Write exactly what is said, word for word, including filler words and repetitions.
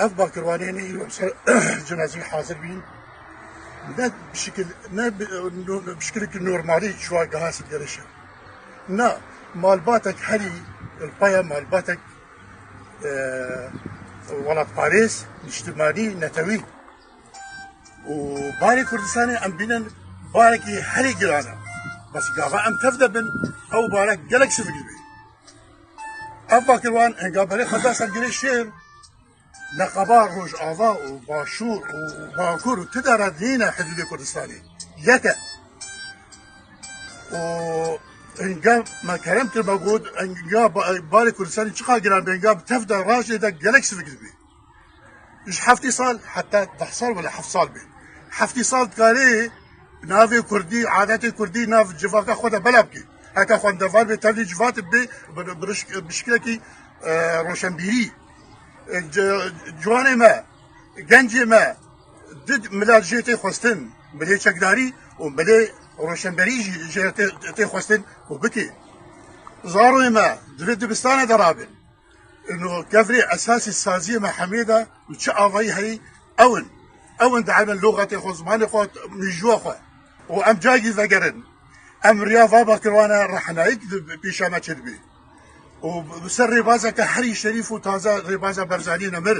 Ev bakirwanê ne îro ser cenazeyê hazir bîn. Ne bi şekil, ne bi, no-, bi şekilekî normalî çûwa geha Silgerê şer. Na, malbatek herî, li paya malbatek, e, welatparêz, niştimanî, netewî. Û barê Kurdistanê em bînin barekî herî giran e. Bes gava em tev de bin, ew barek gelek sivik dibe. Ev bakirwan, enga berê xwe da Silgerê şer, Neqeba Rojava û Başûr û Bakur û ti dere nîne hidûdê Kurdistanê. Yek e. Û enga me kerem kir me got, enga ba-, barê Kurdistanê çiqa giran be, enga bi tev de rajê de gelek sivik dibe. Ji heftê sal heta deh sal wala heft sal be. Heftê sal dikarê navê Kurdî, adetê Kurdî nav civaka xwe de bela bike. Heke xwendevar bê, tevlî civat bê, bi, bi, bi şekilekî, e, roşenbîrî. E, ce-, ciwanê me, gencê me, di milet jê tê xwestin, milê çekdarî û milê roşenberî jî jê tê, tê xwestin ku bike. Zaroyê me di vê dibistane de rabin. Ino kevirê esasî saziyê me hemê de û çi avayî heyî ew in. Ew in dielmin loxetê xwe, zimanê xwe, mîjûya xwe. Û em cagî vegerin. Em riya va bakirwane rehnayîk di pêşa me çêdibe. Û bi ser rêbazeke herî şerîf û taze rêbaza Barzanî nemir.